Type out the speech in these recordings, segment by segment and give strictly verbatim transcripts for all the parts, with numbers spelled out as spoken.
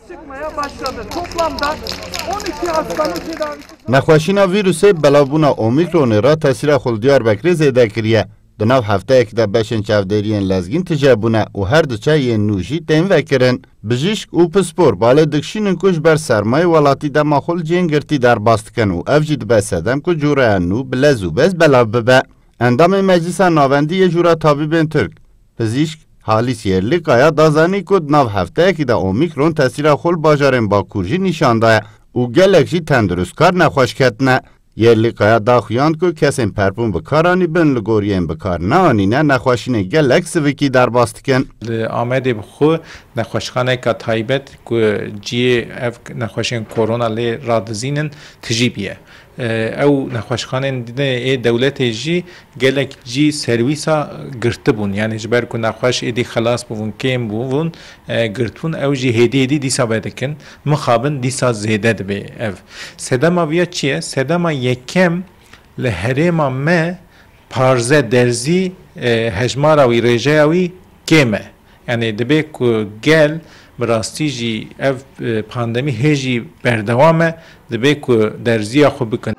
Çıkmaya başladı. Toplamda on iki hastanın tedavisi. Nexweşîna vîrusê belavbûna Omîkronê re tesîra xwe li Diyarbekirê zêde kiriye. Di nav hefteyekî de beşên çavdêriyên lezgîn tije bûne û her diçe yên nû jî tên vekirin. Bijîşk û pispor balê dikişînin ku ji ber sermayê welatî dema xwe li cihên girtî derbas dikin û ev jî dibe sedem ku cûreya nû bi lez û bez belav bibe. Endamê Meclisa Navendî yê Jûra Tabîbên Tirk, pizîşk Halîs Yerlîkaya da zanî ku di nav hefteyekî de Omîkron tesîra xwe li bajarên Bakur jî nîşan daye û gelek jî tendurustkar nexweş ketine. Yerlîkaya da xuyand ku kesên perpûn bi kar anîbin li gor yên bi kar neanîne nexweşînên gelek sivikî derbas dikin. Li Amedê bi xwe nexweşxaneyeka taybet ku cihê ev nexweşên korona lê radizînin tijî bûye. Ew nexweşxanên din ê dewletê jî gelek cî serwîsa girtibûn. Yanî ji ber ku nexweş êdî xelas bûbûn, kêm bûbûn, e, girtbûn, ew jî hêdî hêdî dîsa vedikin. Mixabin dîsa zêde dibe ev. Sedema viya çi ye? Sedema yekem li herêma me parze derzî, e, hejmara wî, rêjeya wî kêm e. Yanî dibe ku gel bi rastî jî ev, e, pandemî hê jî berdewam e, dibe ku derziya xwe bikin.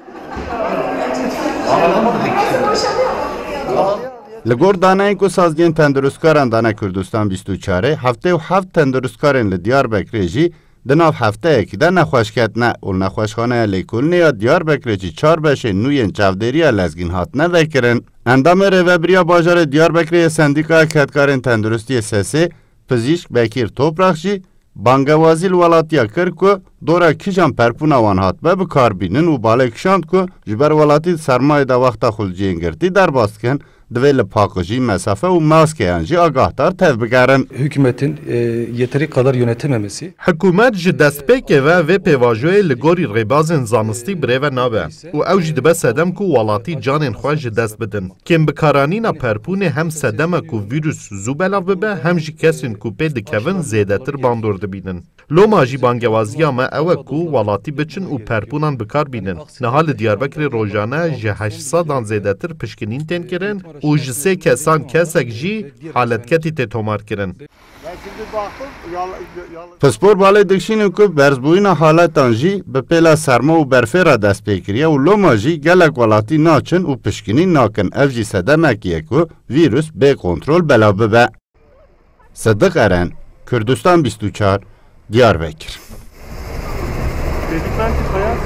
Li gor daneyên ku Sazgehên Tenduristkaran dane Kurdistan bîst û çarê, heftê û heft tenduristkarên li Diyarbekirê jî di nav hefteyekî de nexweş ketine û li Nexweşxaneya Lêkolînê ya Diyarbekirê jî çar beşên nû yên çavdêriya lezgîn hatine vekirin. Endamê Rêvebiriya Bajarê Diyarbekirê yê Sendîkaya Kedkarên Tenduristiyê SESê, pizîşk Bekîr Toprak jî bangewazî li welatiya kir ku dora kîjan perpûna wan hatbe bi kar bînin û balê kişand ku ji ber welatî di sermayê de wexta xwe li cihên girtî derbas dikin, divê li paqijî, mesafe û maskeyan jî agahdar tevbigerin. Hükümetin e, yeteri kadar yönetememesi. Hikûmet ji destpêkê ve vê pêvajoyê li gorî rêbazên zanistî birêve nabe û ew jî dibe sedem ku welatî canên xwe ji dest bidin. Kêmbikaranîna perpûnê hem sedem e ku vîrus zû belav bibe hem jî kesên ku pê dikevin zêdetir bandor dibînin. Loma jî bangewaziya me ew e ku welatî biçin û perpûnan bi kar bînin. Niha li Diyarbekirê rojane ji heşt sedan zêdetir pişkinîn tên kirin û ji sê kesan kesek jî haletketî tê tomarkirin. Pispor balê dikişînin ku berzbûyîna haletan jî bi pêla serma û berfê re dest pê kiriye û loma jî gelek welatî naçin û pişkinîn nakin. Ev jî sedemekî ye ku vîrus bê kontrol belav bibe. Sidiq Eren, Kurdistan bîst û çar, Diyarbekir. Dedik belki kayar.